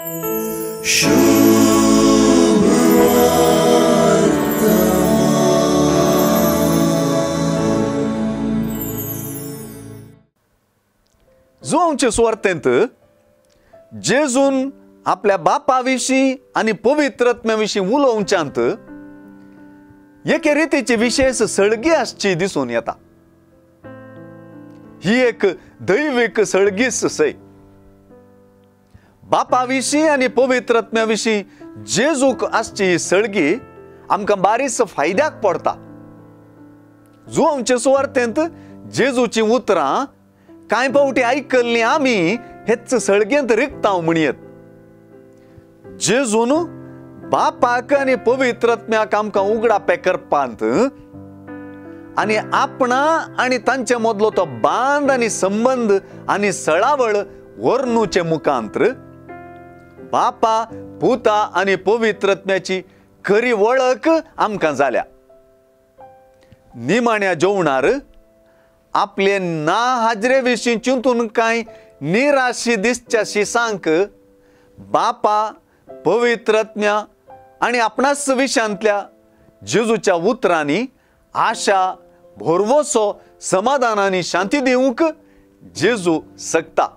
जुवांचे सुवार्तेंत जेजून आपल्या बापा विशीं आनी पवित्र आत्म्या विशीं उलोवच्यांत एके रितीची विशेष सळगी आसची दिसून येता. ही एक दैवीक सळगीच सय. बापा विशीं आनी पवित्र आत्म्या विशीं जेजूक आसची ही सळगी आमकां बारीस फायद्याक पडटा. जुवांचे सुवार्तेंत जेजूची उतरां कांय फावटी आयकल्लीं आमी हेच सळगेंत रिगतांव म्हणयेत. जेजून बापाक आनी पवित्र आत्म्याक आमकां उगडापें करपांत आनी आपणा आनी तांचे मदलो तो बांद आनी संबंद आनी सळावळ वर्णूचे मुखांत्र बापा पुता आनी पवित्र आत्म्याची खरी वळख आमकां जाल्या. निमाण्या जेवणार आपले ना हाजरे विशीं चिंतून कांय निराशी दिसच्या शिसांक बापा पवित्र आत्म्या आनी आपणाच विशांतल्या जेजूच्या उतरांनी आशा भरवसो समाधान आनी शांती दिवंक जेजू शकता.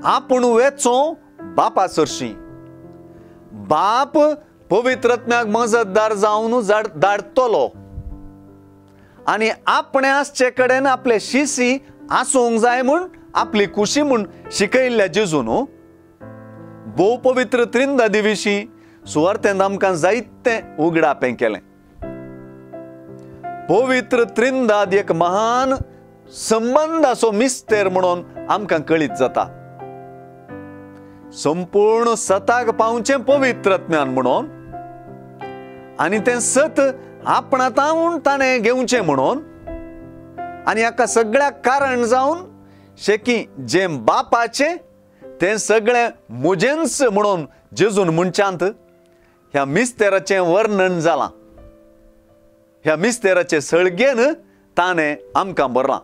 आपूण वेचो बापा सरशी बाप पवित्र आत्म्याक मजतदार जावन धाडटलो आनी आपणे आसचे कडेन आपले शिसी आसूंक जाय म्हूण आपली खुशी म्हूण शिकयल्ल्या जेजून भोव पवित्र त्रिंदादी विशीं सुवार्तेंत आमकां जायतें उगडापें केलें. पवित्र त्रिंदाद एक महान संबंदाचो मिस्तेर म्हणून आमकां कळीत जाता. संपूर्ण सताक पावचें पवित्र आत्म्यान म्हणून आनी तें सत आपणा तावन ताणें घेवचें म्हणून आनी हाका सगळ्याक कारण जावन शेकी जें बापाचें तें सगळें म्हजेंच म्हणून जेजून म्हणच्यांत ह्या मिस्तेराचें वर्णन जालां. ह्या मिस्तेराचे सळगेन ताणें आमकां भरलां.